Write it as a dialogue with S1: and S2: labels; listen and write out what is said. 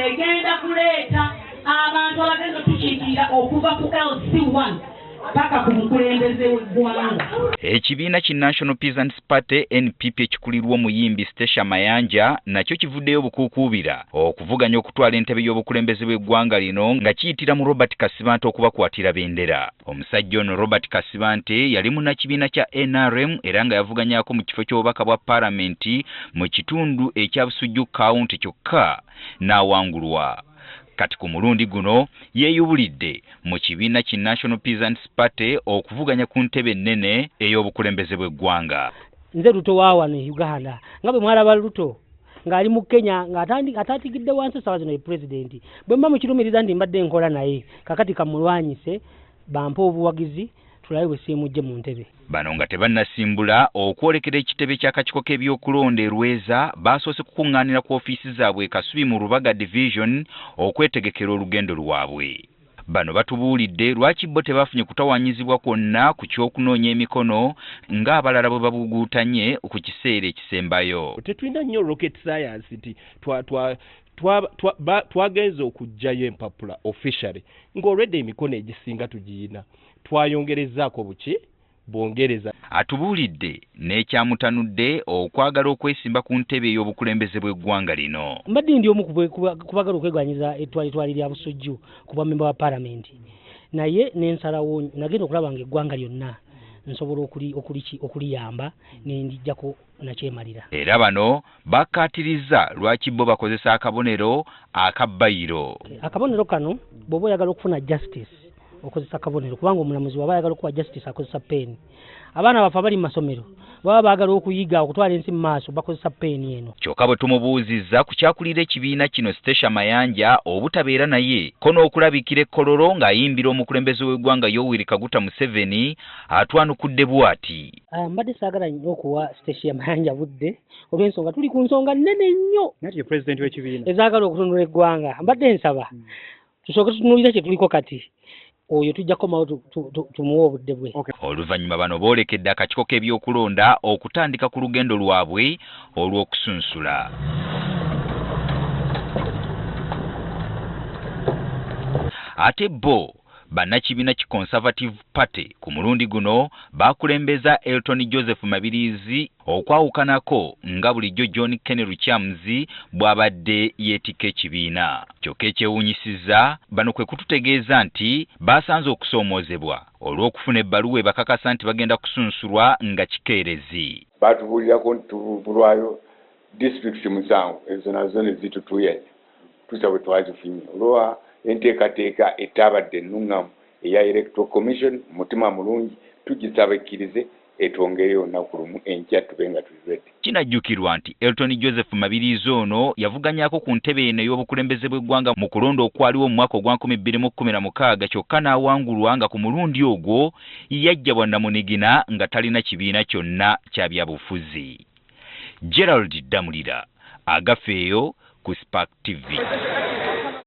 S1: Egenda kuleeta abantu abagenda otukiikirira okuva ku LC1 paka ku mukulembeze w'eggwanga.
S2: Ekibiina ki National Peasants Party NPP ekikulirwa omuyimbi Stecia Mayanja nakyo kivuddeyo obukuukuubira okuvuganya okutwala entebe y'obukulembeze bw'eggwanga lino nga kiyitira mu Robert Kasibante okubakwatira bendera. Omusajja ono Robert Kasibante yali munnakibiina kya NRM era nga yavuganyaako mu kifo ky'obubaka bwa Palamenti mu kitundu ekya Busujju County kyokka n'awangulwa. Kati ku mulundi guno yeeyubulidde mu kibiina ki National Peasants Party okuvuganya ku ntebe ennene ey'obukulembeze bw'eggwanga.
S3: Nze Ruto wa wano e Uganda, nga bwe mwalaba Ruto ng'ali mu Kenya ng'ataatigidde wansi essaawa zino ye pulezidenti. Bwe mba mukirumiriza nti mbadde nkola naye, kakati kamulwanyise bampe obuwagizi tulabe bwe siimujje mu ntebe.
S2: Bano nga tebannasimbula okwolekera ekitebe ky'akakiiko k'ebyokulonda e Lweza, baasoose kukungaanira ku ofiisi zaabwe e Kasubi mu Rubaga Division okwetegekera olugendo lwabwe. Bano batubuulidde lwaki bo tebafunye kutawaanyizibwa kwonna ku ky'okunoonya emikono ng'abalala bwe babuguutanye ku kiseera ekisembayo.
S4: Tetulina nnyo rocket science nti twagenze okuggyayo empapula officially ng'already emikono egisinga tugiyina, twayongerezzaako buki bwongereza.
S2: Atubuulidde n'ekyamutanudde okwagala okwesimba ku ntebe ey'obukulembeze bw'eggwanga lino.
S3: Mbadde ndi omu ku bagala okwegwanyiza ettwalitwali lya Busujju ku bwamemba wa Palamenti, naye nensalawo nagenda okulaba nga eggwanga lyonna nsobola okuliyamba nendijjako nakyemalira.
S2: Era bano bakkaatiriza lwaki bo bakozesa akabonero aka bbayiro.
S3: Akabonero kano, bw'oba oyagala okufuna justice okozesa akabonero, kubanga omulamuzi waba ayagala okuwa justice akozesa peeni. Abaana baffe abali mu masomero baba baagala okuyiga okutwala ensi mu maaso, bakozesa peeni eno.
S2: Kyokka bwe tumubuuzizza ku kyakulira ekibiina kino Stecia Mayanja obutabeera naye ko n'okulabikira ekkololo ng'ayimbira omukulembeze w'eggwanga Yoweri Kaguta Museveni, atwanukudde bw'ati.
S3: Mbadde saagala nnyo okuwa Stecia Mayanja budde olw'ensonga tuli ku nsonga nnene nnyo
S5: Nati ye pulezidenti w'ekibiina.
S3: ezaagala okutunula eggwanga. Mbadde nsaba tusooke tutunuulire kye tuliko kati, oyo tujja kukomawo tumuwe obudde bwe.
S2: Oluvannyuma bano boolekedde akakiiko k'ebyokulonda okutandika ku lugendo lwabwe olw'okusunsula. Ate bo bannakibiina ki Conservative Party ku mulundi guno bakulembeza Elton Joseph Mabirizi, okwawukanako nga bulijjo John Kenny Lukyamuzi bw'abadde yeetikka ekibiina. Kyokka ekyewuunyisizza bano kwe kututegeeza nti baasanze okusoomoozebwa olw'okufuna ebbaluwa ebakakasa nti bagenda kusunsulwa nga kikeerezi.
S6: Batubuulirako nti tubulwayo disitulikiti 7, ezo nazo ne zitutuyanya tusa bwe twazifunye olwa enteekateeka etaabadde ennuŋŋamu eya Electoral Commission. Mutima mulungi tugisaba ekkirize etwongereyo olunaku lumu, enkya tube nga tuli ready.
S2: Kinajjukirwa nti Elton Joseph Mabirizi ono yavuganyaako ku ntebe eno ey'obukulembeze bw'eggwanga mu kulonda okwaliwo mu mwaka ogwa 2016, kyokka n'awangulwa nga ku mulundi ogwo yajja bwannamunigina nga talina kibiina kyonna kya byabufuzi. Gerald Damulira, Agafeeyo, ku Spark TV.